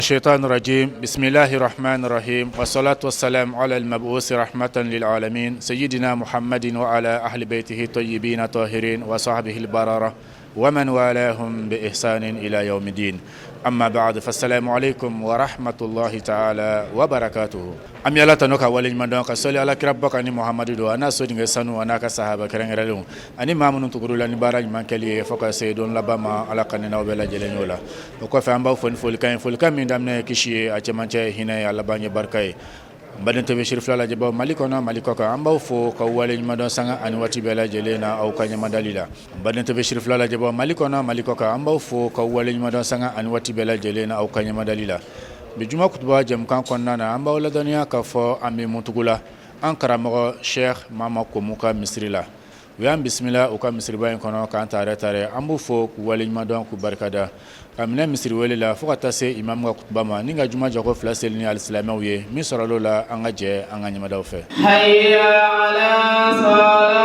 الشيطان الرجيم بسم الله الرحمن الرحيم والصلاة والسلام على المبعوث رحمة للعالمين سيدنا محمد وعلى أهل بيته الطيبين الطاهرين وصحبه البررة ومن والاهم بإحسان إلى يوم الدين أما بعد فالسلام عليكم ورحمة الله تعالى وبركاته An bɛ Ala tanu ka waleɲuman dɔn ka sɔli Ala kiraba kan ni Muhamadu don a n'a sodenkɛ sanu a n'a ka sahaba kɛrɛnkɛrɛnlenw ani maa minnu tugur'u la ni baara ɲuman kɛli ye fo ka se don laban ma Ala ka ne n'aw bɛɛ lajɛlen y'o la o kɔfɛ an b'aw fo ni folikan ye folikan min daminɛ ye kisi ye a cɛmancɛ ye hinɛ ye a laban ye barika ye n baden TV Siri fila lajɛbaw Mali kɔnɔ Mali kɔkan an b'aw fo ka waleɲuman dɔn sanga ani waati bɛɛ lajɛlen na aw ka ɲɛmadali la n baden TV Siri fila lajɛbaw Mali kɔnɔ Mali kɔkan an b'aw fo ka waleɲuman dɔn sanga ani waati bɛɛ lajɛlen na aw ka ɲɛmadali la bi juma kutuba jɛmukan kɔnɔna na an b'aw ladɔnniya k'a fɔ an bɛ Muntugula an karamɔgɔ Sheikh Mama Komu ka misiri la u y'an bisimila u ka misiriba in kɔnɔ k'an taarɛ taarɛ an b'u fo k'u waleɲuman dɔn k'u barikada ka minɛ misiri wele la fo ka taa se imamu ka kutuba ma ni ka juma jɔko fila seli ni alisilamɛw ye min sɔrɔl'o la an ka jɛ an ka ɲɛmadaw fɛ. Hayya ala salah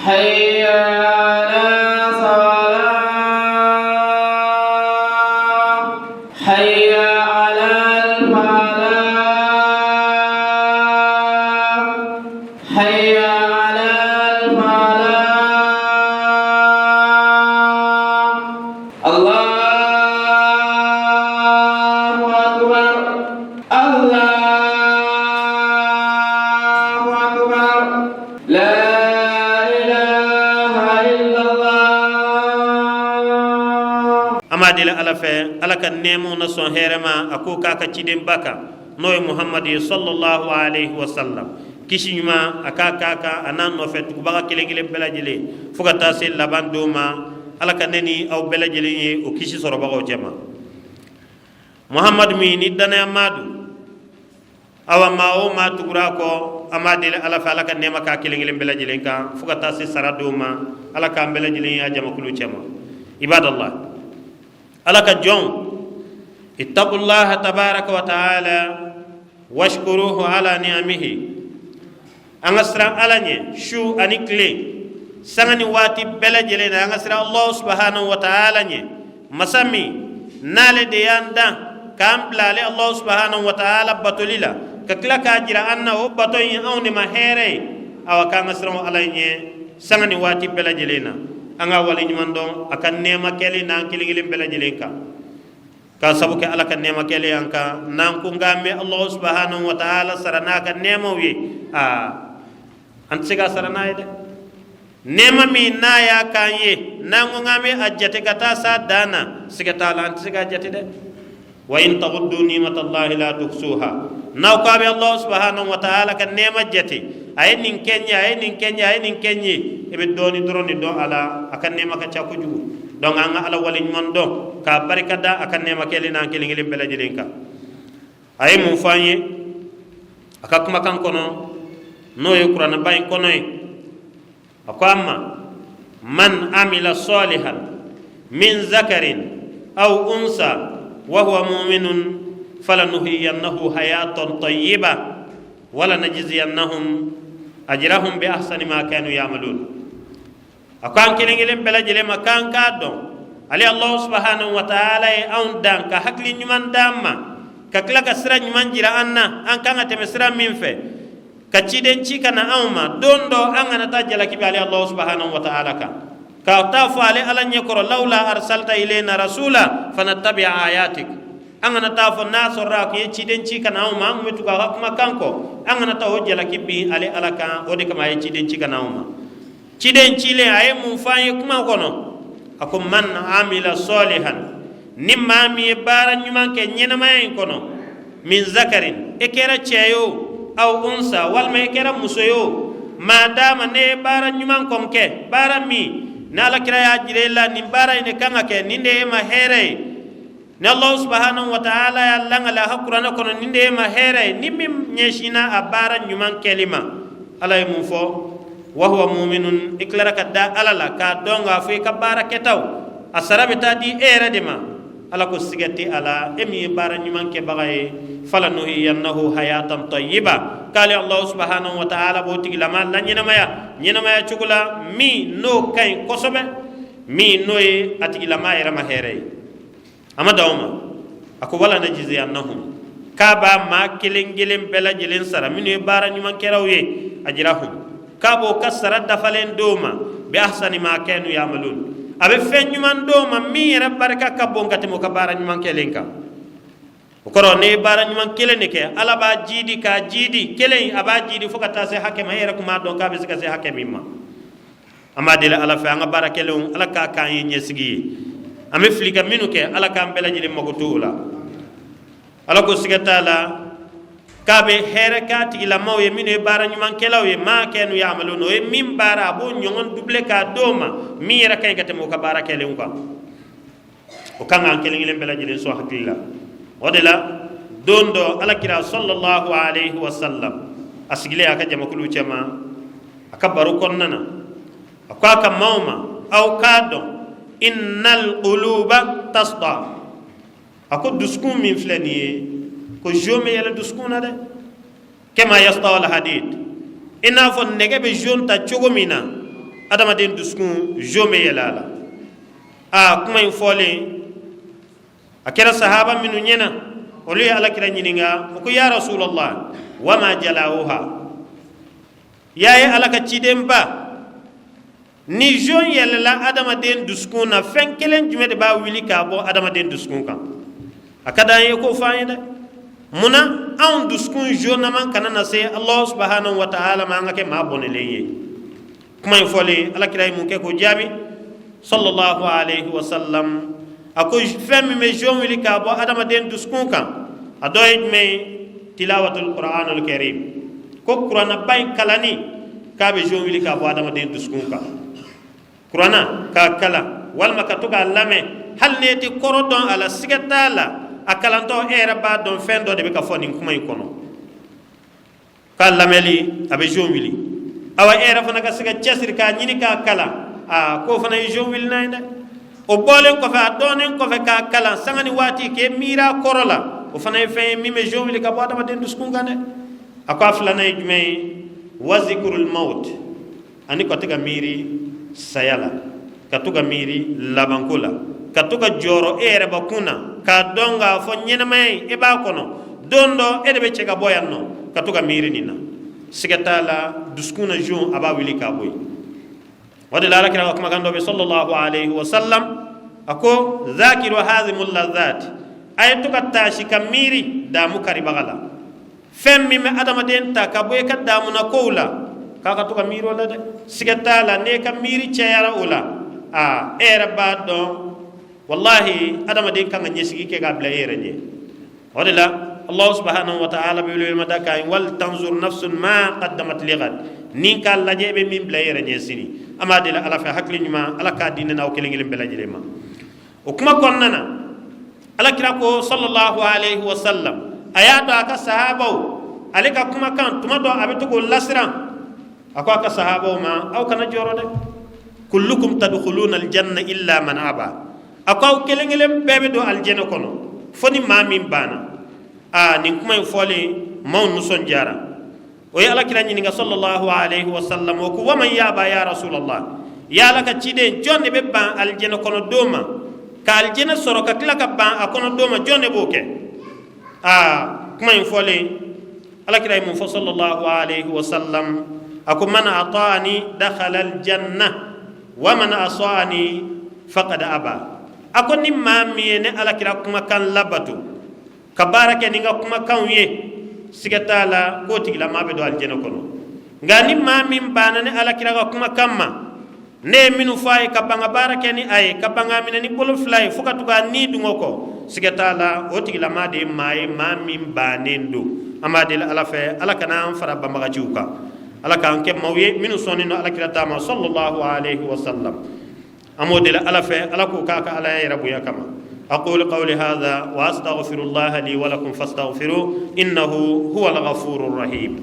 hayya ala salah hayya ala falah hayya ala falah Allahu akbar Allahu akbar la ilaha illallah An b'a deli Ala fɛ Ala ka nɛɛmaw na sɔn hɛrɛ ma a k'o k'a ka cidenba kan n'o ye Muhamadu ye sallallahu alayhi wa sallam kisi ɲuman a k'a k'a kan a n'a nɔfɛ tugubaga kelen kelen bɛɛ lajɛlen fo ka taa se laban don ma Ala ka ne ni aw bɛɛ lajɛlen ye o kisi sɔrɔbagaw cɛma Muhamadu min ni dannayamaa don awa maa o maa tugura a kɔ an b'a deli Ala fɛ Ala ka nɛɛma k'a kelen kelen bɛɛ lajɛlen kan fo ka taa se sara don ma Ala k'an bɛɛ lajɛlen ye a jamakulu cɛma ibadallah Ala ka jɔnw ittaqullaha tabaraka wa taala washkuruhu ala ni'amihi an ka siran Ala ɲɛ su ani tile sanga ni waati bɛɛ lajɛlen na an ka siran Allahu subhanahu wa taala ɲɛ masa min n'ale de y'an dan k'an bila ale Allahu subhanahu wa taala batoli la ka tila k'a jira an na o bato in anw de ma hɛrɛ ye awa k'an ka siran Ala ɲɛ sanga ni waati bɛɛ lajɛlen na an ka wale ɲuman dɔn a ka nɛɛma kɛlen n'an kelen kelen bɛɛ lajɛlen kan k'a sabu kɛ ala ka nɛɛma kɛlen an kan n'an ko k'an bɛ Allahu subhanahu wa ta'ala sara n'a ka nɛɛmaw ye aa an tɛ se k'a sara n'a ye dɛ nɛɛma min n'a y'a k'an ye n'an ko k'an bɛ a jate ka taa s'a dan na siga t'a la an tɛ se k'a jate dɛ wa in ta'uddu ni'matallahi la tuhsuha n'aw k'a bɛ Allah subhanahu wa ta'ala ka nɛɛma jate a ye nin kɛ n ye a ye nin kɛ n ye a ye nin kɛ n ye i bɛ dɔɔni dɔrɔn de dɔn a la a ka nɛɛma ka ca kojugu donc an ka Ala waleɲuman dɔn k'a barika da a ka nɛɛma kɛlen n'an kelen kelen bɛɛ lajɛlen kan a ye mun fɔ an ye a ka kumakan kɔnɔ n'o ye kuranɛba in kɔnɔ ye a ko an ma man amila salihan min zakarin aw unsa wa huwa muminun falanuhiyannahu hayatan tayyiba wala najziyannahum ajrahum bi ahsani ma kanu ya'malun a ko an kelen kelen bɛɛ lajɛlen ma k'an k'a dɔn ale allahu subhanahu wa ta'ala ye anw dan ka hakili ɲuman d'an ma ka tila ka sira ɲuman jira an na an kan ka tɛmɛ sira min fɛ ka ciden ci ka na anw ma don dɔ an kana taa jalaki bin ale allahu subhanahu wa ta'ala kan ka taa fɔ ale ala ɲɛkɔrɔ lawla arsalta ilayna rasula fanattabi'a ayatik an kana taa fɔ n'a sɔrɔla a tun ye ciden ci ka na anw ma an tun bɛ tugu a ka kumakan kɔ an kana taa o jalaki bin ale ala kan o de kama a ye ciden ci ka na anw ma ciden cilen a ye mun fɔ an ye kuma kɔnɔ a ko man amila salihan ni maa min ye baara ɲuman kɛ ɲɛnamaya in kɔnɔ min zakarin e kɛra cɛ ye o aw unsa walima e kɛra muso ye o maa dama ne ye baara ɲuman kɔn kɛ baara min ni ala kira y'a jira e la nin baara in de kan ka kɛ nin de ye ma hɛrɛ ye ni allahu subhanahu wa ta'ala y'a langali a ka kuranɛ kɔnɔ nin de ye ma hɛrɛ ye ni min ɲɛsinna a baara ɲuman kɛli ma ala ye mun fɔ wa huwa muminun i tilara ka da ala la k'a dɔn k'a fɔ i ka baara kɛtaw a sara bɛ taa di e yɛrɛ de ma ala ko siga tɛ a la e min ye baara ɲuman kɛbaga ye falanuhiyannahu hayatan tayyiba k'ale allahu subhanahu wa ta'ala b'o tigilama laɲɛnamaya ɲɛnamaya cogo la min n'o ka ɲi kosɛbɛ. Min n'o ye a tigilama yɛrɛ ma hɛrɛ ye. A ma dan o ma, a ko wala najziyannahum, k'a b'a maa kelen kelen bɛɛ lajɛlen sara minnu ye baara ɲumankɛlaw ye, ajrahum, k'a b'o ka sara dafalen d'o ma, bi ahsani ma kanu yamalun, a bɛ fɛn ɲuman d'o ma min yɛrɛ barika ka bon ka tɛmɛ o ka baara ɲuman kɛlen kan. O kɔrɔ, ne ye baara ɲuman kelen de kɛ, Ala b'a jiidi k'a jiidi kelen, a b'a jiidi fo ka taa se hakɛ ma e yɛrɛ tun b'a dɔn k'a bɛ se ka se hakɛ min ma. An b'a deli Ala fɛ, an ka baara kɛlenw, Ala k'a k'an ye ɲɛsigi ye. An bɛ fili ka minnu kɛ, Ala k'an bɛɛ lajɛlen mago to o la. Ala ko siga t'a la k'a bɛ hɛrɛ k'a tigilamaw ye minnu ye baara ɲumankɛlaw ye. Ma kanu yamalun, o ye min baara, a b'o ɲɔgɔn dubile k'a d'o ma min yɛrɛ ka ɲi ka tɛmɛ o ka baara kɛlenw kan. O kan k'an kelen kelen bɛɛ lajɛlen sɔn hakili la. O de la, don dɔ, Alakira sallallahu alayhi wa sallam a sigilen a ka jamakulu cɛma, a ka baro kɔnɔna na, a ko a ka maaw ma: aw k'a dɔn, innal quluba tasda, a ko dusukun min filɛ nin ye, ko zon bɛ yɛlɛ dusukun na dɛ, kama yasda al hadid, i n'a fɔ nɛgɛ bɛ zon ta cogo min na, adamaden dusukun zon bɛ yɛlɛ a la. A kuma in fɔlen, a kɛra sahaba minnu ɲɛna, olu ye Alakira ɲininka, o ko: ya rasulallah, wama jalauha? Ya ye Ala ka cidenba, ni zon yɛlɛla adamaden dusukun na, fɛn kelen jumɛn de b'a wuli k'a bɔ adamaden dusukun kan? A ka d'an ye k'o fɔ an ye dɛ. Munna anw dusukun zonnaman kana na se Allahu subhanahu wa ta'ala ma, an ka kɛ maa bɔnɛlen ye? Kuma in fɔlen, Alakira ye mun kɛ k'o jaabi? Sallallahu alayhi wa sallam, a ko fɛn min bɛ zon wuli k'a bɔ adamaden dusukun kan, a dɔ ye jumɛn ye? Tilawatul qur'anul karim, ko kuranaba in kalanni, k'a bɛ zon wuli k'a bɔ adamaden dusukun kan. Kuranna k'a kalan walima ka to k'a lamɛn, hali n'e tɛ kɔrɔ dɔn a la, siga t'a la, a kalantɔ e yɛrɛ b'a dɔn fɛn dɔ de bɛ ka fɔ nin kuma in kɔnɔ. K'a lamɛnli, a bɛ zon wuli. Awa, e yɛrɛ fana ka se ka cɛsiri k'a ɲini k'a kalan, aa, k'o fana ye zon wuli n'a ye dɛ. O bɔlen kɔfɛ, a dɔnnen kɔfɛ k'a kalan sanga ni waati, k'e miiri a kɔrɔ la, o fana ye fɛn ye min bɛ zon wuli ka bɔ adamaden dusukun kan dɛ. A ko a filanan ye jumɛn ye? Wa zikrul maut, ani ka to ka miiri saya la, ka to ka miiri labanko la, ka to ka jɔrɔ e yɛrɛ bakun na, k'a dɔn k'a fɔ ɲɛnamaya in, e b'a kɔnɔ, don dɔ e de bɛ cɛ ka bɔ yan nɔ, ka to ka miiri nin na, siga t'a la, dusukun na zon, a b'a wuli k'a bɔ yen. O de la, Ala kira ka kumakan dɔ bɛ, sallallahu alayhi wa sallam, a ko zakiru hazimul lazat, a ye to ka taasi ka miiri damu karibaga la, fɛn min bɛ adamaden ta ka bɔ i ka damuna kow la, k'a ka to ka miiri o la dɛ. Siga t'a la, n'e ka miiri cayara o la, aa, e yɛrɛ b'a dɔn, wallahi, adamaden kan ka ɲɛsigi kɛ k'a bila e yɛrɛ ɲɛ. O de la, Allah subhanahu wa ta'ala bɛ welewelemada k'a ye: wal tanzur nafsun ma qaddamat lighad, ni k'a lajɛ e bɛ min bila e yɛrɛ ɲɛ sini. An b'a deli Ala fɛ, hakili ɲuman, Ala k'a di ne n'aw kelen kelen bɛɛ lajɛlen ma. O kuma kɔnɔna na, Alakira ko sallallahu alayhi wa sallam, a y'a dɔn a ka sahabaw, ale ka kumakan tuma dɔ a bɛ to k'o lasiran. A ko a ka sahabaw ma: aw kana jɔrɔ dɛ, kullukum tadkhuluna aljanna illa man aba, a ko aw kelen kelen bɛɛ bɛ don alijɛnɛ kɔnɔ fo ni maa min banna. Aa, nin kuma in fɔlen, maaw nisɔndiyara. O ye Alakira ɲininka sallallahu alayhi wa sallam, o ko: waman yaba ya rasulallah? Ya Ala ka ciden, jɔn de bɛ ban alijɛnɛ kɔnɔ don ma, ka alijɛnɛ sɔrɔ ka tila ka ban a kɔnɔ don ma, jɔn de b'o kɛ? Aa, kuma in fɔlen, Alakira ye mun fɔ sallallahu alayhi wa sallam? A ko: man ata'ani dakhala aljanna wa man asani faqad aba. A ko ni maa min ye ne Alakira kumakan labato, ka baara kɛ ni n ka kumakanw ye, siga t'a la k'o tigilamaa bɛ don alijɛnɛ kɔnɔ. Nka ni maa min banna ne Alakira ka kumakan ma, ne ye minnu fɔ a ye, ka ban ka baara kɛ ni a ye, ka ban k'a minɛ ni bolo fila ye, fo ka tugu a ni dungɔ kɔ, siga t'a la, o tigilamaa de ye maa ye, maa min bannen don. An b'a deli Ala fɛ, Ala kana an fara banbagaciw kan, Ala k'an kɛ maaw ye minnu sɔnnen don Alakira ta ma sallallahu alaihi wa sallam. An b'o deli Ala fɛ, Ala k'o k'a ka Ala yɛrɛ bonya kama. أقول قولي هذا وأستغفر الله لي ولكم فاستغفروه إنه هو الغفور الرحيم.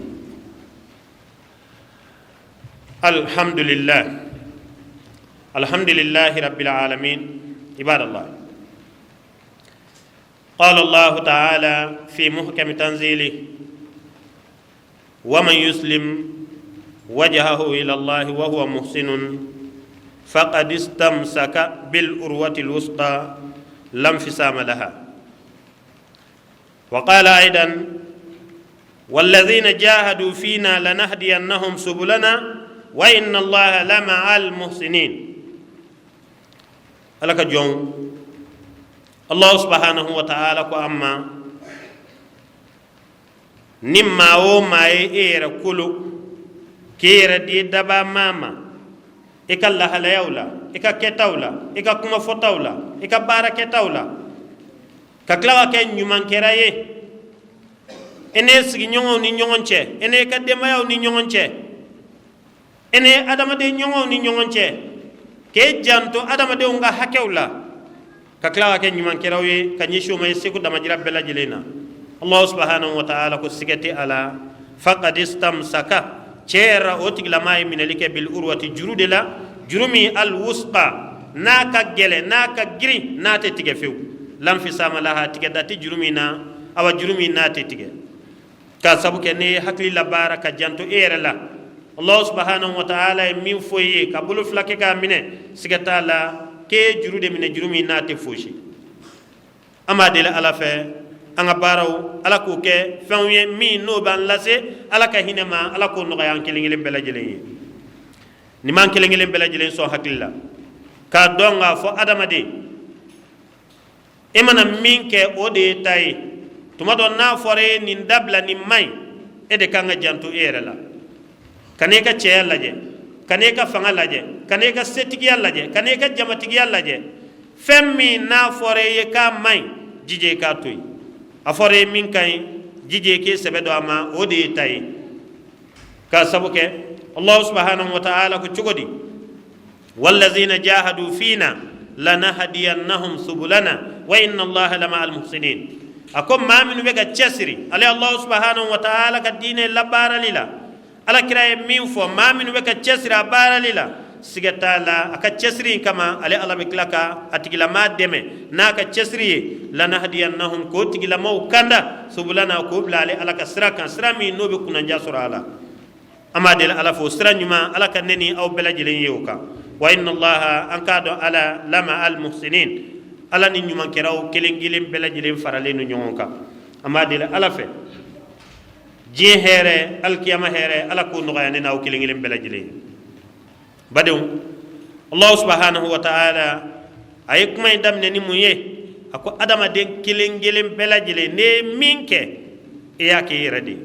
الحمد لله، الحمد لله رب العالمين. عباد الله، قال الله تعالى في محكم تنزيله: ومن يسلم وجهه إلى الله وهو محسن. Faqad istamsaka bil urwati lwusqa lam fisama laha. Wa qala aidan: والذين جاهدوا فينا لنهدينهم سبلنا وإن الله لمع المحسنين. Ala ka jɔn, Allah subhanahu wa ta'ala ko amma ni maa o maa ye e yɛrɛ kolo k'e yɛrɛ di daba maa ma, i ka lahalayaw la, i ka kɛtaw la, i ka kuma fɔtaw la, i ka baara kɛtaw la, ka tila ka kɛ ɲumankɛra ye i n'e sigiɲɔgɔnw ni ɲɔgɔn cɛ, i n'e ka denbayaw ni ɲɔgɔn cɛ, i ni adamaden ɲɔgɔnw ni ɲɔgɔn cɛ, k'e janto adamadenw ka hakɛw la, ka tila ka kɛ ɲumankɛraw ye ka ɲɛsin o ma i seko damajira bɛɛ lajɛlen na, Allahu subhanahu wa ta'ala ko siga tɛ a la, faqad istamsaka, cɛ yɛrɛ o tigilamaa ye minɛli kɛ, bil urwati, juru de la, juru min al wusqa, n'a ka gɛlɛn, n'a ka girin, n'a tɛ tigɛ fewu, lanfisama laha, tigɛ da tɛ juru min na, awa juru min n'a tɛ tigɛ, k'a sabu kɛ ne ye hakili labaara ka janto e yɛrɛ la. Allahu subhanahu wa ta'ala ye min fɔ i ye ka bolo fila kɛ k'a minɛ, siga t'a la k'e juru de minɛ, juru min n'a tɛ fosi. An b'a deli Ala fɛ, an ka baaraw, Ala k'o kɛ fɛnw ye min n'o b'an lase Ala ka hinɛ ma. Ala k'o nɔgɔya an kelen kelen bɛɛ lajɛlen ye. Nin b'an kelen kelen bɛɛ lajɛlen sɔn hakili la k'a dɔn k'a fɔ adamaden, e mana min kɛ, o de ye ta ye. Tuma dɔ n'a fɔra e ye nin dabila, nin man ɲi, e de kan ka janto e yɛrɛ la. Ka n'e ka cɛya lajɛ, ka n'e ka fanga lajɛ, ka n'e ka setigiya lajɛ, ka n'e ka jamatigiya lajɛ. Fɛn min n'a fɔra e ye k'a man ɲi, jija i k'a to yen. A fɔra e ye min ka ɲi, jija i k'e sɛbɛ don a ma, o de ye ta ye. K'a sabu kɛ Allahu subhanahu wa ta'ala ko cogo di? Wallazina jahadu fina lanahdiyannahum subulana wa inna Allaha lama almuhsinin. A ko maa minnu bɛ ka cɛsiri ale Allahu subhanahu wa ta'ala ka diinɛ labaarali la, Ala kira ye min fɔ, maa minnu bɛ ka cɛsiri a baarali la, siga t'a la, a ka cɛsiri in kama, ale Ala bɛ tila ka a tigilamaa dɛmɛ n'a ka cɛsiri ye, lanahdiyannahum, k'o tigilamaw kanda, subulana, k'o bila ale Ala ka sira kan, sira min n'o bɛ kunnandiya sɔrɔ a la. An b'a deli Ala fɛ, o sira ɲuman, Ala ka ne ni aw bɛɛ lajɛlen ye o kan. Wa inna Allaha, an k'a dɔn Ala, lama al muhsinin, Ala ni ɲumankɛlaw kelen kelen bɛɛ lajɛlen faralen don ɲɔgɔn kan. An b'a deli Ala fɛ, diɲɛ hɛrɛ, alikiyama hɛrɛ, Ala k'o nɔgɔya ne n'aw kelen kelen bɛɛ lajɛlen ye. Badenw, Allahu subhanahu wa ta'ala a ye kuma in daminɛ ni mun ye? A ko adamaden kelen kelen bɛɛ lajɛlen, ne ye min kɛ, e y'a kɛ i yɛrɛ de ye.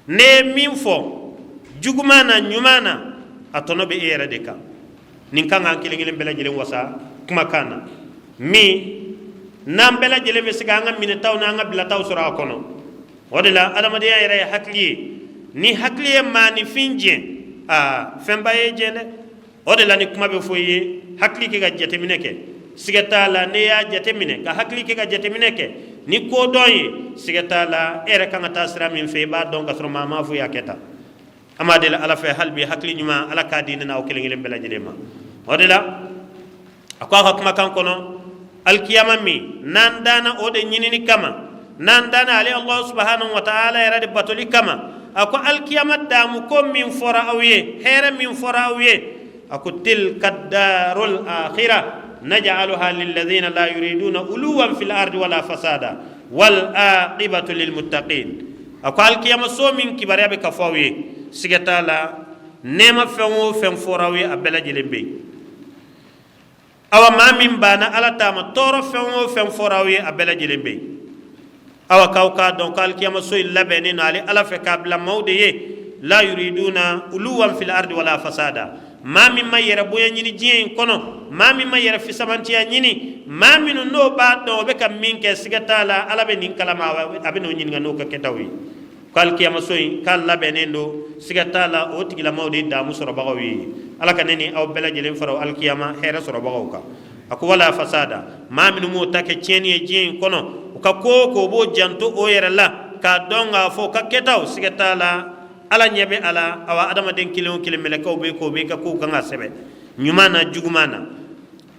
Ne ye min fɔ juguman na, ɲuman na, a tɔnɔ bɛ e yɛrɛ de kan. Nin kan k'an kelen kelen bɛɛ lajɛlen wasa kumakan na min n'an bɛɛ lajɛlen bɛ se k'an ka minɛtaw n'an ka bilataw sɔrɔ a kɔnɔ. O de la adamadenya yɛrɛ ye hakili ye. Ni hakili ye maaninfin jɛ, aa, fɛnba ye jɛ dɛ. O de la ni kuma bɛ fɔ i ye, hakili kɛ ka jateminɛ kɛ. Siga t'a la, n'i y'a jateminɛ ka hakili kɛ ka jateminɛ kɛ ni kodɔn ye, siga t'a la, e yɛrɛ kan ka taa sira min fɛ, i b'a dɔn ka sɔrɔ maa m'a fɔ i y'a kɛ tan. An b'a deli Ala fɛ hali bi, hakili ɲuman, Ala k'a di ne n'aw kelen kelen bɛɛ lajɛlen ma. O de la a ko a ka kumakan kɔnɔ, alikiyama min n'an danna o de ɲinini kama, n'an danna ale Allahu subhanahu wa ta'ala yɛrɛ de batoli kama, a ko alikiyama damu ko min fɔra aw ye, hɛrɛ min fɔra aw ye, a ko tilka darul akhira naj'aluha lilladhina la yuriduna uluwan fil ardi wala fasada wal aqibatu lil muttaqin. A ko alikiyama so min kibaruya bɛ ka fɔ aw ye, siga t'a la, nɛɛma fɛn o fɛn fɔra aw ye, a bɛɛ lajɛlen bɛ yen. Awa maa min banna Ala ta ma, tɔɔrɔ fɛn o fɛn fɔra aw ye, a bɛɛ lajɛlen bɛ yen. Awa k'aw k'a dɔn ko alikiyama so in labɛnnen don ale Ala fɛ k'a bila maaw de ye, la yuriduna uluwan fil ardi wala fasada, maa min ma yɛrɛ bonya ɲini diɲɛ in kɔnɔ, maa min ma yɛrɛ fisamantiya ɲini, maa minnu n'o b'a dɔn o bɛ ka min kɛ, siga t'a la, Ala bɛ nin kalama, a bɛ n'o ɲininka n'o ka kɛtaw ye. Ko alikiyamaso in k'a labɛnnen don, siga t'a la, o tigilamaw de ye damu sɔrɔbagaw ye. Ala ka ne ni aw bɛɛ lajɛlen fara alikiyama hɛrɛ sɔrɔbagaw kan. A ko wala fasada, maa minnu m'o ta kɛ tiɲɛni ye diɲɛ in kɔnɔ, u ka ko o ko, u b'o janto o yɛrɛ la k'a dɔn k'a fɔ u ka kɛtaw, siga t'a la, Ala ɲɛ bɛ a la. Awa adamaden kelen o kelen, mɛlɛkɛw bɛ k'o bɛ ka kow kan ka sɛbɛn, ɲuman na, juguman na.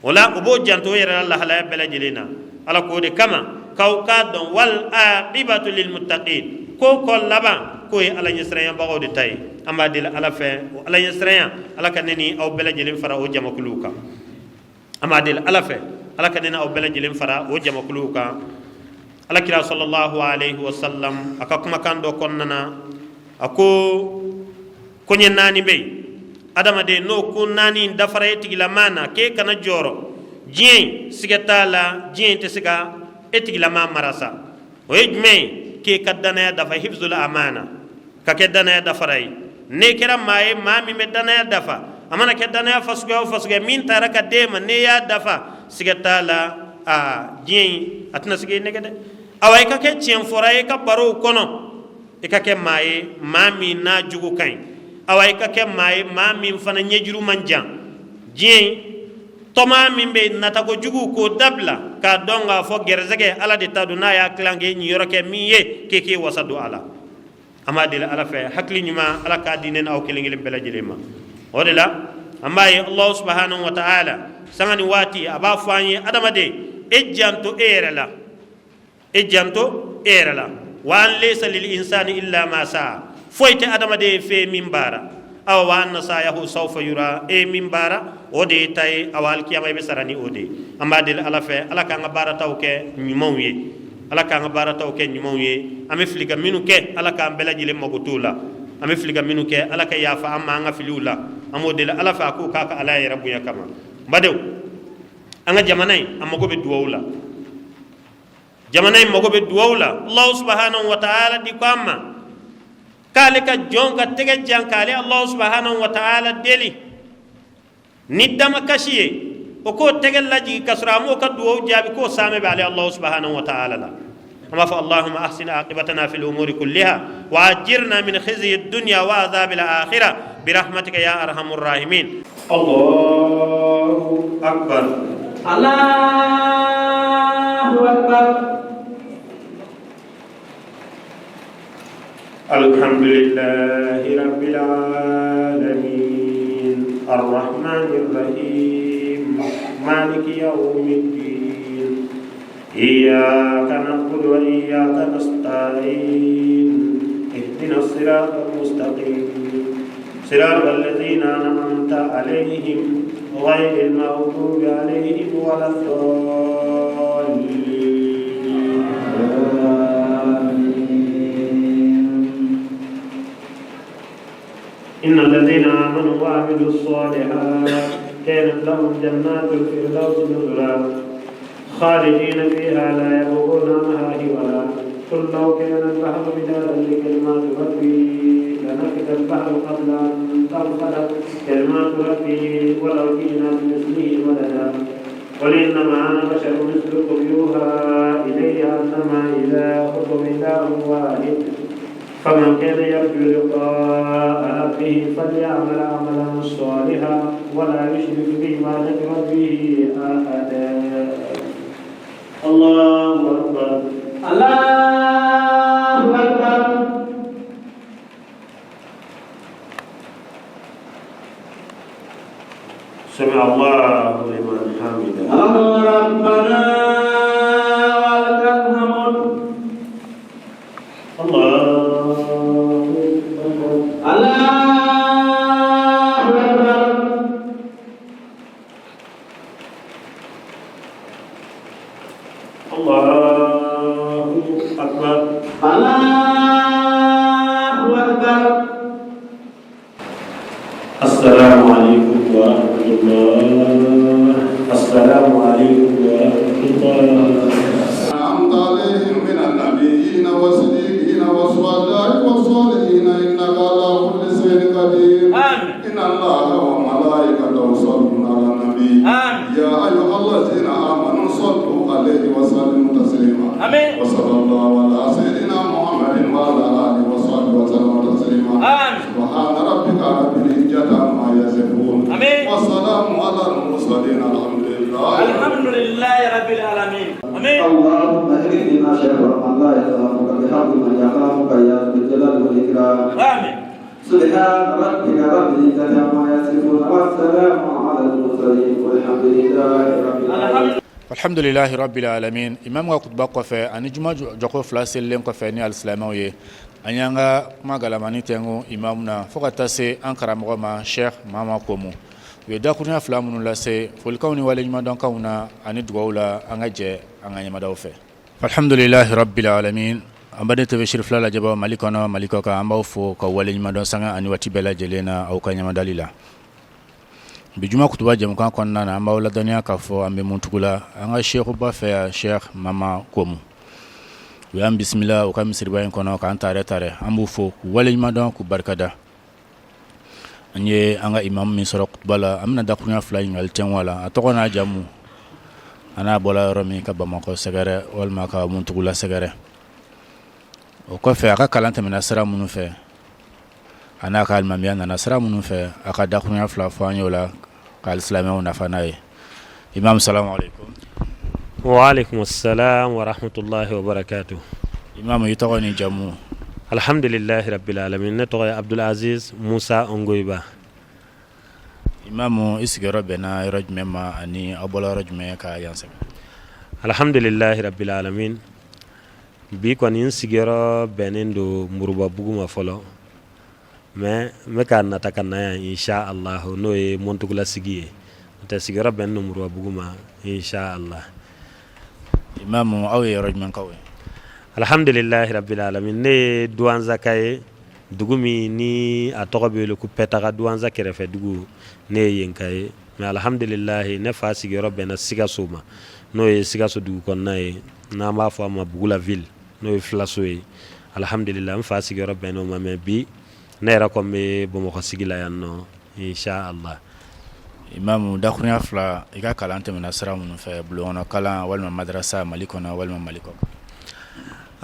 O la u b'o janto o yɛrɛ la lahalaya bɛɛ lajɛlen na. Ala k'o de kama k'aw k'a dɔn, wal aqibatu lil muttaqin, ko kɔ laban k'o ye Ala ɲɛsiranyabagaw de ta ye. An b'a deli Ala fɛ, o Ala ɲɛsiranya, Ala ka ne ni aw bɛɛ lajɛlen fara o jamakuluw kan. An b'a deli Ala fɛ, Ala ka ne ni aw bɛɛ lajɛlen fara o jamakuluw kan. Ala kira sallallahu alaihi wasallam a ka kumakan dɔ kɔnɔna na, a ko koɲɛ naani bɛ yen, adamaden n'o ko naani dafara e tigilamaa na, k'e kana jɔrɔ diɲɛ in, siga t'a la, diɲɛ in tɛ se ka e tigilamaa mara sa. O ye jumɛn ye? K'e ka danaya dafa, hifzul amana, ka kɛ danaya dafara ye. N'e kɛra maa ye, maa min bɛ danaya dafa, a mana kɛ danaya fasuguya o fasuguya min taara ka d'e ma, n'e y'a dafa, siga t'a la, a diɲɛ in a tɛna se k'e nɛgɛ dɛ. Awa, i ka kɛ tiɲɛfɔra ye i ka barow kɔnɔ, i ka kɛ maa ye, maa min n'a jogo ka ɲi. Awa, i ka kɛ maa ye, maa min fana ɲɛjuru man jan. Diɲɛ in tɔma min bɛ natako jugu, k'o dabila, k'a dɔn k'a fɔ gɛrɛsɛgɛ Ala de ta don, n'a y'a tilan k'e ɲiyɔrɔ kɛ min ye, k'e k'e wasa don a la. An b'a deli Ala fɛ, hakili ɲuman, Ala k'a di ne n'aw kelen kelen bɛɛ lajɛlen ma. O de la an b'a ye Allahu subhanahu wa ta'ala sanga ni waati a b'a fɔ an ye: adamaden, e janto e yɛrɛ la, e janto e yɛrɛ la. Wa an laysa lil insani illa ma sa'a, foyi tɛ adamaden fɛ min baara. Awa, wa anna sa'yahu sawfa yura, e min baara, o de ye ta ye. Awa, alikiyama i bɛ sara ni o de ye. An b'a deli Ala fɛ, Ala k'an ka baarataw kɛ ɲumanw ye, Ala k'an ka baarataw kɛ ɲumanw ye. An bɛ fili ka minnu kɛ, Ala k'an bɛɛ lajɛlen mago t'o la. An bɛ fili ka minnu kɛ, Ala ka yafa an ma an ka filiw la. An b'o deli Ala fɛ, a k'o k'a ka Ala yɛrɛ bonya kama. N badenw, an ka jamana in, a mago bɛ duwawu la. Jamana in mago bɛ duwawu la. Allahu subhanahu wa ta'ala di ko an ma k'ale ka jɔn ka tɛgɛ jan k'ale Allahu subhanahu wa ta'ala deli ni damakasi ye, o k'o tɛgɛ lajigi ka sɔrɔ a m'o ka duwawu jaabi, k'o saamɛ bɛ ale Allahu subhanahu wa ta'ala la. An b'a fɔ: Allahumma ahsin aqibatana fil umuri kulliha wa ajirna min khizyi dunya wa azabil akhirah birahmatika ya arhamur rahimin. Allahu akbar. Allahu akbar. الحمد لله رب العالمين، الرحمن الرحيم، مالك يوم الدين، إياك نعبد وإياك نستعين، اهدنا الصراط المستقيم، صراط الذين أنعمت عليهم، غير المغضوب عليهم ولا الضالين. إن الذين آمنوا وعملوا الصالحات كانت لهم جنات الفردوس نزلا، خالدين فيها لا يبغون عنها حولا. قل لو كان البحر مدادا لكلمات ربي لنفد البحر قبل أن تنفد كلمات ربي ولو جئنا بمثله مددا. قل إنما أنا بشر مثلكم يوحى إلي أنما إلهكم إله واحد، فمن كان يرجو لقاء ربه فليعمل عملا صالحا ولا يشرك بعبادة ربه أحدا. الله أكبر. الله أكبر. سمع الله لمن حمده. ربنا ولك الحمد. الله أكبر. الله أكبر. الله أكبر. الله أكبر. السلام عليكم ورحمة الله. السلام عليكم ورحمة الله. أنعمت عليهم من النبيين والصديقين والشهداء والصالحين، إنك على كل شيء قدير. آمين. إن الله وملائكته يصلون على النبي. آمين. يا أيها الذين آمنوا صلوا عليه وسلموا تسليما. آمين. وصلى الله على سيدنا محمد وعلى آله وصحبه وسلم تسليما. آمين. سبحان ربك رب العزة عما يصفون. آمين. وسلام على المرسلين، الحمد لله. الحمد لله رب العالمين. آمين. اللهم اكفنا شر من لا يخافك بحق من يخافك يا ذا الجلال والإكرام. آمين. سبحان ربك رب العزة عما يصفون، والسلام على المرسلين، والحمد لله رب العالمين. Alhamdulilahi rabbil alamin. Imam ka kutuba kɔfɛ ani juma jɔko fila selilen kɔfɛ ni alisilamɛw ye. An y'an ka kuma galamani tɛnku imamu na fo ka taa se an karamɔgɔ ma Sheikh Mama Komu. U ye dakurunya fila minnu lase folikanw ni waleɲumandɔnkanw na ani dugawu la, an ka jɛ an ka ɲɛmadaw fɛ. Alhamdulilahi rabbil alamin. An baden TV Siri fila lajɛbaaw Mali kɔnɔ, Mali kɔ kan, an b'aw fo ka waleɲumandɔn sanga ani waati bɛɛ lajɛlen na aw ka ɲɛmadali la. Bi juma kutuba jɛmukan kɔnɔna na, an b'aw ladɔnniya k'a fɔ an bɛ Muntugula, an ka sekuba fɛ yan, Sheikh Mama Komu. U y'an bisimila u ka misiriba in kɔnɔ k'an taarɛ taarɛ. An b'u fo k'u waleɲumandɔn, k'u barikada. An ye an ka imamu min sɔrɔ kutuba la, an bɛna dakurunya fila ɲininkali tɛnku a la, a tɔgɔ n'a jamu, a n'a bɔla yɔrɔ min ka Bamakɔ sɛgɛrɛ walima ka Muntugula sɛgɛrɛ. O kɔfɛ, a ka kalan tɛmɛna sira minnu fɛ, a n'a ka alimamiya nana sira minnu fɛ, a ka dakurunya fila fɔ an y'o la ka alisilamɛw nafa n'a ye. Imam, salamu aleykum. Waaleykum salam wa rahmatullahi wa barakatuh. Imam, i tɔgɔ ni jamu? Alhamdulillahi rabbil alamin. Ne tɔgɔ ye Abdul Aziz Musa Ongoyiba. Imam, i sigiyɔrɔ bɛnna yɔrɔ jumɛn ma ani aw bɔra yɔrɔ jumɛn ka yan sɛgɛrɛ? Alhamdulillahi rabbil alamin. Bi kɔni n sigiyɔrɔ bɛnnen don Murubabugu ma fɔlɔ, mais n bɛ ka nata ka na yan insha Allah, n'o ye Mɔntugula sigi ye. N'o tɛ, sigiyɔrɔ bɛnnen don Murubabugu ma insha Allah. Imam, aw ye yɔrɔ jumɛnkaw ye? Alhamdulillahi rabbil alamin. Ne ye Duwanzaka ye, dugu min ni a tɔgɔ bɛ wele ko Pɛtaga, Duwanza kɛrɛfɛ dugu, ne ye yenka ye. Mais alhamdulillahi, ne fa sigiyɔrɔ bɛnna Sikaso ma, n'o ye Sikaso dugu kɔnɔna ye, n'an b'a fɔ a ma Bugula ville, n'o ye filaso ye. Alhamdulillah, n fa sigiyɔrɔ bɛnn'o ma, mais bi ne yɛrɛ kɔni bɛ Bamakɔ sigi la yan nɔ insha Allah. Imamu, dakurunya fila, i ka kalan tɛmɛna sira minnu fɛ, bulonkɔnɔ kalan walima madarasa, Mali kɔnɔ walima Mali kɔ kan?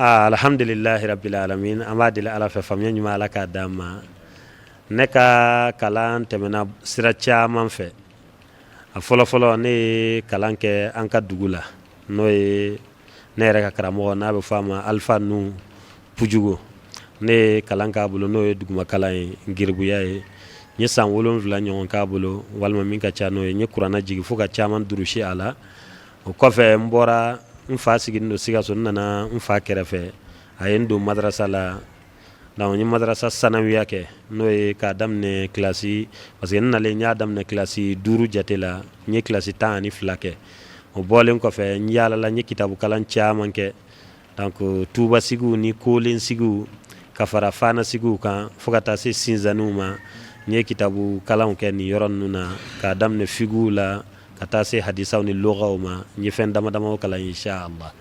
Aa, alhamdulillahi rabbil alamin. An b'a deli Ala fɛ, faamuya ɲuman, Ala k'a d'an ma. Ne ka kalan tɛmɛna sira caman fɛ. A fɔlɔfɔlɔ, ne ye kalan kɛ an ka dugu la, n'o ye ne yɛrɛ ka karamɔgɔ, n'a bɛ fɔ a ma Alifa Nu Pujugo. Ne ye kalan k'a bolo, n'o ye duguma kalan ye, geribuya ye. N ye san 7 ɲɔgɔn k'a bolo walima min ka ca n'o ye. N ye kuranɛ jigin fo ka caman durusi a la. O kɔfɛ, n bɔra, n fa sigilen don Sikaso, n nana n fa kɛrɛfɛ, a ye n don madarasa la. Donc n ye madarasa sanawiya kɛ, n'o ye k'a daminɛ kilasi, parce que n nalen, n y'a daminɛ kilasi 5 jate la, n ye kilasi 12 kɛ. O bɔlen kɔfɛ, n yaalala, n ye kitabukalan caman kɛ, donc tubasigiw ni kolensigiw ka fara fanasigiw kan fo ka taa se sinzaniw ma. N ye kitabukalanw kɛ nin yɔrɔ ninnu na, k'a daminɛ figiw la ka taa se hadisaw ni logaw ma. N ye fɛn dama damaw kalan insha Allah.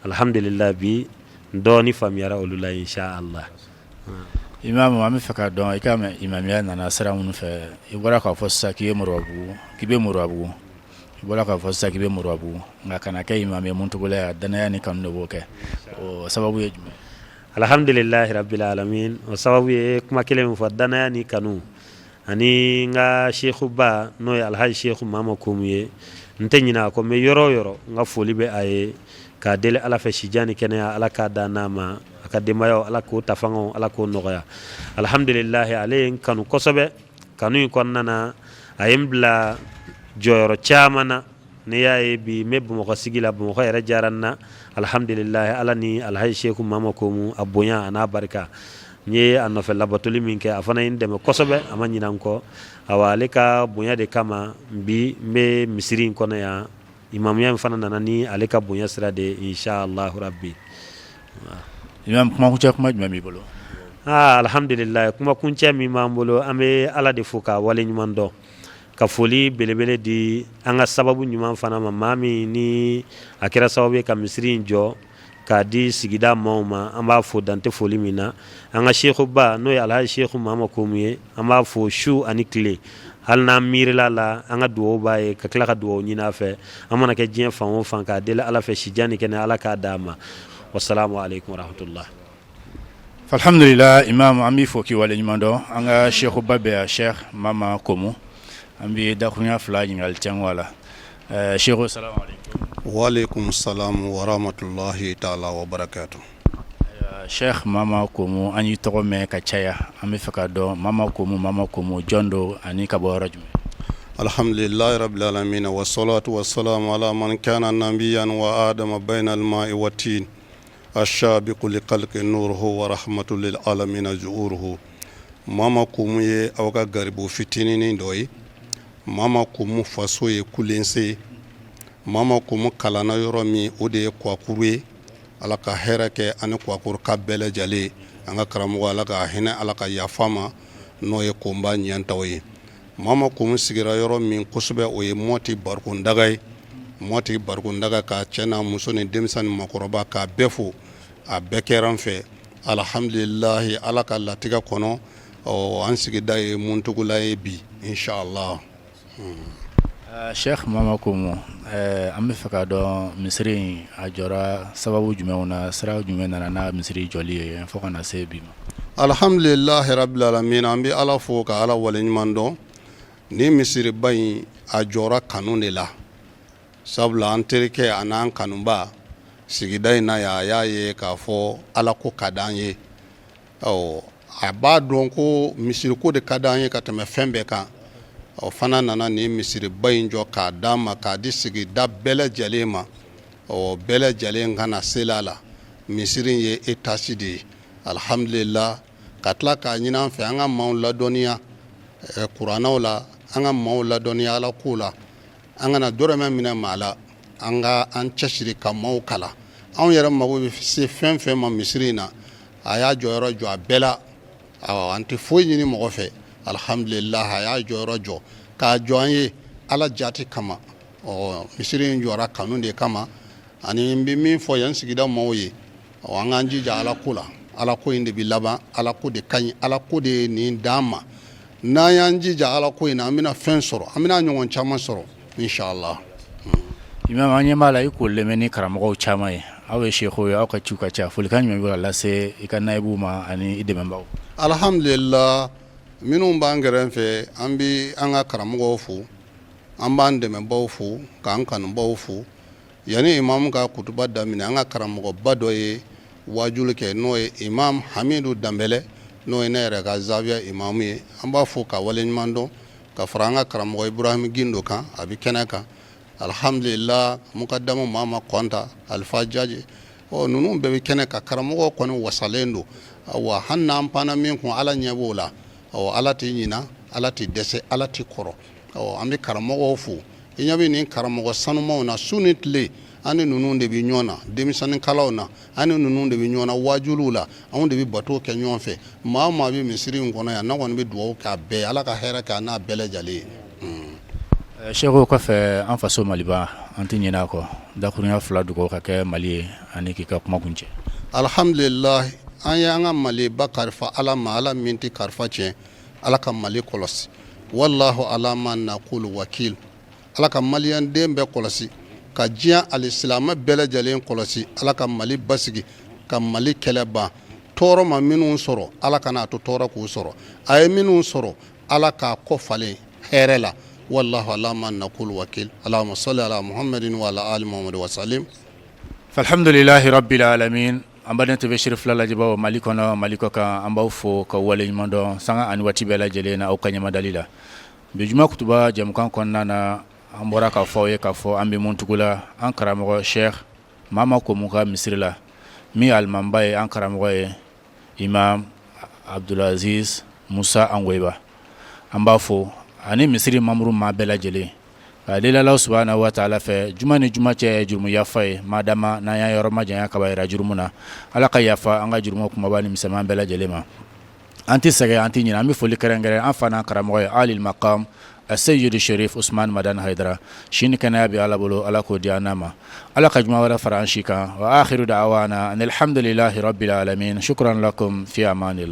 Alhamdulillah, bi dɔɔni faamuyara olu la insha Allah. Imamu, an bɛ fɛ k'a dɔn i ka imamiya nana sira minnu fɛ. I bɔra k'a fɔ sisan k'i ye Moribabugu, k'i bɛ Moribabugu. I bɔra k'a fɔ sisan k'i bɛ Moribabugu, nka ka na kɛ imamu ye Muntugula yan, danaya ni kanu de b'o kɛ. O sababu ye jumɛn? Alhamdulillahi rabbil alamin. O sababu ye kuma kelen min fɔ, danaya ni kanu, ani n ka sekuba, n'o ye Alhaji Seku Mama Komu ye. N tɛ ɲinɛ a kɔ, n bɛ yɔrɔ o yɔrɔ, n ka foli bɛ a ye, k'a deli Ala fɛ, sijan ni kɛnɛya, Ala k'a da n'a ma, a ka denbayaw, Ala k'o ta fangaw, Ala k'o nɔgɔya. Alhamdulilahi, ale ye n kanu kosɛbɛ. Kanu in kɔnɔna na, a ye n bila jɔyɔrɔ caman na. N'i y'a ye bi n bɛ Bamakɔ sigi la, Bamakɔ yɛrɛ diyara n na, alhamdulilahi, Ala ni Alhaji Seku Mama Komu a bonya a n'a barika. N ye a nɔfɛ labatoli min kɛ, a fana ye n dɛmɛ kosɛbɛ, a ma ɲinɛ n kɔ. Awa, ale ka bonya de kama bi n bɛ misiri in kɔnɔ yan. Imamuya in fana nana ni ale ka bonya sira de ye inshallah rabbi. Imam, kumakuncɛ kuma jumɛn b'i bolo? Aa, alhamdulilahi, kumakuncɛ min b'an bolo, an bɛ Ala de fo k'a waleɲuman dɔn, ka foli belebele di an ka sababu ɲuman fana ma, maa min ni a kɛra sababu ye ka misiri in jɔ k'a di sigida maaw ma. An b'a fo dante foli min na. An ka sekuba, n'o ye Alhaji Seku Mama Komu ye, an b'a fo su ani tile. Hali n'an miirila la, an ka dugawu b'a ye, ka tila ka dugawu ɲini a fɛ, an mana kɛ diɲɛ fan o fan, k'a deli Ala fɛ, sijan ni kɛnɛ, Ala k'a d'a ma. Wasalamu aleykum warahmatullah. Alhamdulila, imam, an b'i fo k'i waleɲuman dɔn. An ka sekuba bɛ yan, Cheikh Mama Komu, an bɛ dakurunya fila ɲininkali tɛnku a la. Seku, salamu aleykum. Waaleykum salam wa rahmatulahi taala wa barakatu. Cheikh Mama Komu, an y'i tɔgɔ mɛn ka caya. An bɛ fɛ ka dɔn, Mama Komu, Mama Komu jɔn don ani ka bɔ yɔrɔ jumɛn? Alhamdulilahi rabbil alamin wa salatu wa salamu ala man kana nabiyan wa adama bayna al-ma'i wa tin. السابق لخلق نوره ورحمة للعالمين ظهوره. Mama Komu ye aw ka garibu fitininin dɔ ye. Mama Komu faso ye Kulense. Mama Komu kalanna yɔrɔ min, o de ye Kwakuru ye. Ala ka hɛrɛ kɛ ani Kwakuru ka bɛɛ lajɛlen. An ka karamɔgɔ, Ala ka hinɛ, Ala ka yafa ma, n'o ye Konba Ɲɛntaw ye. Mama Komu sigira yɔrɔ min kosɛbɛ, o ye Mɔti Barikondaga ye. Mɔti Barikondaga, ka cɛ n'a muso ni denmisɛn ni makɔrɔba, k'a bɛɛ fo. A bɛɛ kɛra an fɛ, alhamdulilahi, Ala ka latigɛ kɔnɔ. Ɔ, an sigida ye Muntugula ye bi, inshallah. Cheikh Mama Komu, an bɛ fɛ k'a dɔn, misiri in a jɔra sababu jumɛnw na, sira jumɛn nana n'a misiri jɔli ye fo ka na se bi ma? Alhamdulilahi rabbil alamin. An bɛ Ala fo ka Ala waleɲuman dɔn. Ni misiriba in, a jɔra kanu de la, sabula an terikɛ a n'an kanuba sigida in na yan, a y'a ye k'a fɔ Ala ko ka d'an ye. Ɔ, a b'a dɔn ko misiriko de ka d'an ye ka tɛmɛ fɛn bɛɛ kan. Ɔ, fana nana nin misiriba in jɔ k'a d'an ma, k'a di sigida bɛɛ lajɛlen ma. Ɔ, bɛɛ lajɛlen ka na seli a la. Misiri in ye étage de ye, alhamdulillah. Ka tila k'a ɲini an fɛ, an ka maaw ladɔnniya kuranɛw la, an ka maaw ladɔnniya Ala ko la. An kana dɔrɔmɛ minɛ maa la, an ka an cɛsiri ka maaw kalan. Anw yɛrɛ mago bɛ se fɛn fɛn ma misiri in na, a y'a jɔyɔrɔ jɔ a bɛɛ la. An tɛ foyi ɲini mɔgɔ fɛ, alhamdulillah. A y'a jɔyɔrɔ jɔ k'a jɔ an ye Ala jati kama. Ɔ, misiri in jɔra kanu de kama. Ani n bɛ min fɔ yan sigida maaw ye, ɔ, an k'an jija Ala ko la. Ala ko in de bɛ laban, Ala ko de ka ɲi, Ala ko de ye nin d'an ma. N'an y'an jija Ala ko in na, an bɛna fɛn sɔrɔ, an bɛna ɲɔgɔn caman sɔrɔ, inshallah. Imam, an ɲɛ b'a la i koorilen bɛ ni karamɔgɔw caman ye. Aw ye sekow ye, aw ka ciw ka ca. Folikan jumɛn bɛ ka lase i ka nayibuw ma ani i dɛmɛbaaw? Alhamdulillah, minnu b'an kɛrɛfɛ, an bɛ an ka karamɔgɔw fo, an b'an dɛmɛbaw fo, k'an kanubaw fo. Yanni imamu ka kutuba daminɛ, an ka karamɔgɔba dɔ ye waajuli kɛ, n'o ye imam Hamidu Danbɛlɛ, n'o ye ne yɛrɛ ka zawiya imamu ye. An b'a fo ka waleɲuman dɔn, ka fara an ka karamɔgɔ Ibrahim Gindo kan, a bɛ kɛnɛ kan, alhamdulillah. Mukadamu Mama Kɔnta, Alifa Jaje, ɔ, ninnu bɛɛ bɛ kɛnɛ kan. Karamɔgɔ kɔni wasalen don. Wa hali n'an panna min kun, Ala ɲɛ b'o la. Ɔ, Ala tɛ ɲina, Ala tɛ dɛsɛ, Ala tɛ kɔrɔ. Ɔ, an bɛ karamɔgɔw fo. I ɲɛ bɛ nin karamɔgɔ sanumaw na, su ni tile an ni ninnu de bɛ ɲɔgɔn na denmisɛnninkalaw na, an ni ninnu de bɛ ɲɔgɔn na waajuliw la, anw de bɛ bato kɛ ɲɔgɔn fɛ. Maa o maa bɛ misiri in kɔnɔ yan, ne kɔni bɛ dugawu k'a bɛɛ ye, Ala ka hɛrɛ kɛ a n'a bɛɛ lajɛlen ye. Seko, o kɔfɛ, an faso Maliba, an tɛ ɲinɛ a kɔ. Dakurunya fila, dugawu ka kɛ Mali ye ani k'i ka kuma kuncɛ. Alhamdulillah, an ye an ka Maliba kalifa Ala ma, Ala min tɛ kalifa tiɲɛ. Ala ka Mali kɔlɔsi. Wallahu ala ma nakulu wakil. Ala ka maliyɛn den bɛɛ kɔlɔsi, ka diɲɛ alisilamɛ bɛɛ lajɛlen kɔlɔsi. Ala ka Mali basigi, ka Mali kɛlɛ ban. Tɔɔrɔ ma minnu sɔrɔ, Ala kana a to tɔɔrɔ k'u sɔrɔ. A ye minnu sɔrɔ, Ala k'a kɔ falen hɛrɛ la. Wallahu ala ma nakulu wakil. Allahumma salli ala Muhammadin wa ala ali Muhammad wa salim. Alhamdulilahi rabbil alamin. An baden TV Seere fila lajɛbaaw, Mali kɔnɔ, Mali kɔ kan, an b'aw fo ka waleɲuman dɔn sanga ani waati bɛɛ lajɛlen na aw ka ɲɛmadali la. Bi juma kutuba jɛmukan kɔnɔna na, an bɔra k'a fɔ aw ye k'a fɔ an bɛ Muntugula, an karamɔgɔ Sheikh Mama Komu ka misiri la, min ye alimamiba ye, an karamɔgɔ ye Imam Abdulaziz Musa Angoyiba. An b'a fo ani misiri mamuru maa bɛɛ lajɛlen. K'a deli Alahu subahana wa taala fɛ, juma ni juma cɛ jurumu yafa ye, madama n'an y'an yɔrɔ majanya kabayira jurumu na. Ala ka yafa an ka jurumu kumaba ni misɛnman bɛɛ lajɛlen ma. An tɛ sɛgɛn, an tɛ ɲinɛ. An bɛ foli kɛrɛnkɛrɛn an fa n'an karamɔgɔ ye, alil maqam Aseyidi Sherif Usman Madani Hayidara. Si ni kɛnɛya bɛ Ala bolo, Ala k'o di an n'a ma. Ala ka juma wɛrɛ fara an si kan. Wa akhiru da'wana anil hamdulilahi rabbil alamin. Shukran lakum fi amanillah.